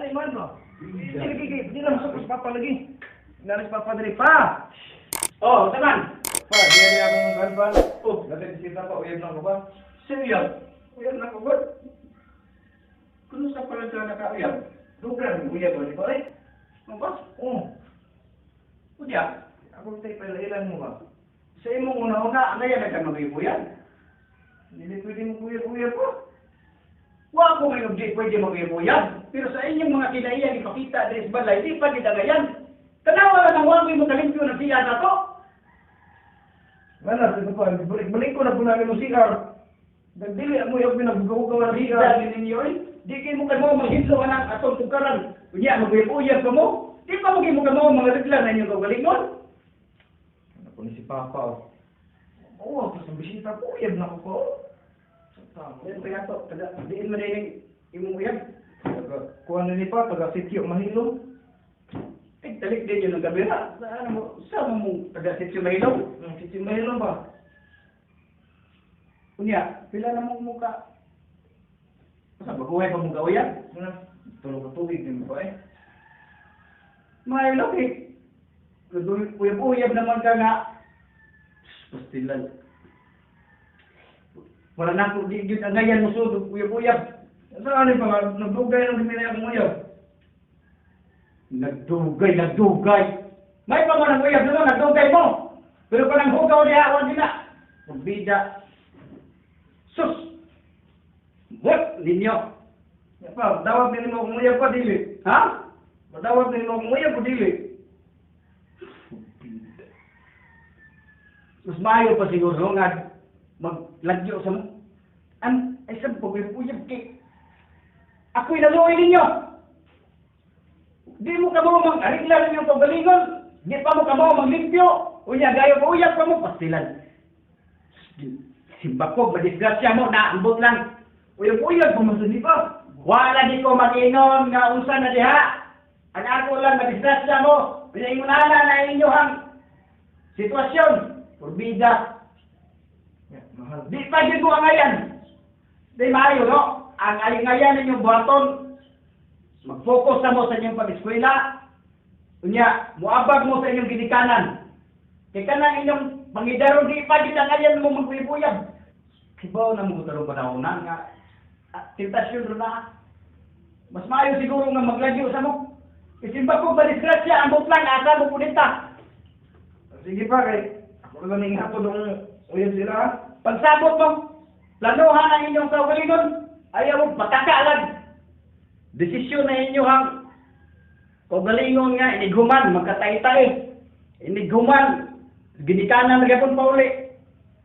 Ano man ba? Di lagi kay di lang sa papa lagi. Naris papa diri pa. Oh, taman. Pa, di di akong kan pa. Oh, Natin bisita pa uyab na ko ba? Sino? Uyab na ko ba? Kuno sa pala ka nakauyab? Dugan uyab ba ni pa eh? Ano ba? Oh, Unya, ako tay pailan mo ba? Sa imong una-una, ang ngayon ka mag-ibuyan. Dili pwede mo uyab-uyab pa. Wa ko ngayon di pwede mag-ibuyan. Pero sa inyong mga kinaiyan ipakita diri sa balay, di pa gid angayan. Tanawa lang ang wagoy mo kalimpyo ng siya na to. Wala, sino pa, balik, balik ko na po namin yung CR. Nagdili mo yung pinagbugaw ng Di CR. ninyo eh. Di kayo mo kamo maghidlo ka ng atong tukaran. Unya, mag-uyab ka mo. Di pa mo kayo mo mga regla na inyong kaugalingon. Ano po ni si Papa, oh. Oo, ako sa bisita ko, uyab na ko po. Sa tama. Yan pa to, taga, diin mo na yung imong uyab. Taga, kuha na ni pa, taga sityo, mahilo. Ay, talik din yun ang kamera. Sa ano mo, sa mo mong taga sitio Mahilong. Ang sityo mahilo ba? Unya, pila na mong muka. Sa baguhay pa mong gawin. Ano? Tulog ka tubig din ba eh? Mahilong eh. Uyab-uyab naman ka nga. Pastilan. Wala na ko, di yun ang ngayan mo sud, uyab-uyab. Saan ano pa nga, nagdugay ng pinay akong uyab. Nagdugay, nagdugay. May pa mo ng uyab naman, nagdugay mo. Pero kanang hugaw niya, awan nila. Pagbida. Sus! What? Ninyo? Ya pa, dawat na nimo akong uyab pa, dili. Ha? Madawat na nimo akong uyab pa, dili. Mas maayo pa siguro nga maglagyo sa mo. An, ay sa pag-uyab kay. Ako'y naluoy ninyo. Di mo kamo mang arigla ninyong pagalingon. Di pa mo kamo maglimpyo. Unya gayo pa uyab pa mo pastilan. Simbakog, madisgrasya mo, naambot lang. Uyab-uyab pa man sa ni pa. Wala di ko mag-ingon nga unsa na diha. Ang ako lang madisgrasya mo. Pinaingunana na inyohang sitwasyon. Purbida. Ya, mahal. Di pa gyud mo angayan. Di maayo no? Ang alingayan ninyong buhaton, mag-focus na mo sa inyong pag-eskwela. Unya, muabag mo sa inyong ginikanan. Kay kanang inyong pangidaron di pa gyud angayan mo magbuyab. Kibaw na mo tarong panahon na nga tentasyon ro na. Mas maayo siguro nga maglagyo sa mo. Isimba ko ba disgrasya ang lang asa mo punita. Sige pa, kay ako lang ning hatod ang uyab sila. Ha? Pagsabot mo, planuhan ang inyong kaugalingon, ayaw mo pataka lang. Desisyon na inyo ang kaugalingon nga, inighuman, magkatay-tay. Inighuman, ginikanan na gapon pa uli.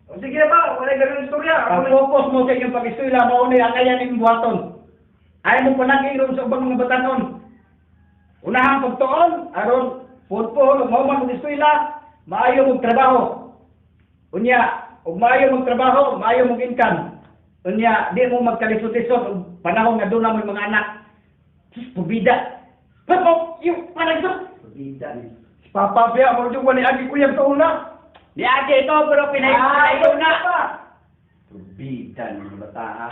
O, sige pa, wala ganun istorya. Ako Ang na focus mo sa inyong pag-eskwela, mauna ang kaya ninyong buhaton. Ayaw mo panag-irom sa ubang mga batanon. Unahang pagtuon, aron pudpud, mao man mag-eskwela, maayo mong trabaho. Unya, ug maayo mong trabaho, maayo mong income. Unya, di mo magkalisod-lisod og panahon nga doon mo mga anak. Sus, pubida. Pero, yung panagso. Pubida ni. Si Papa biya, mo jud wala agi uyab sa una. Niagi ito, pero Ah, pinay na. pa. Pubida ni mga bata, ha?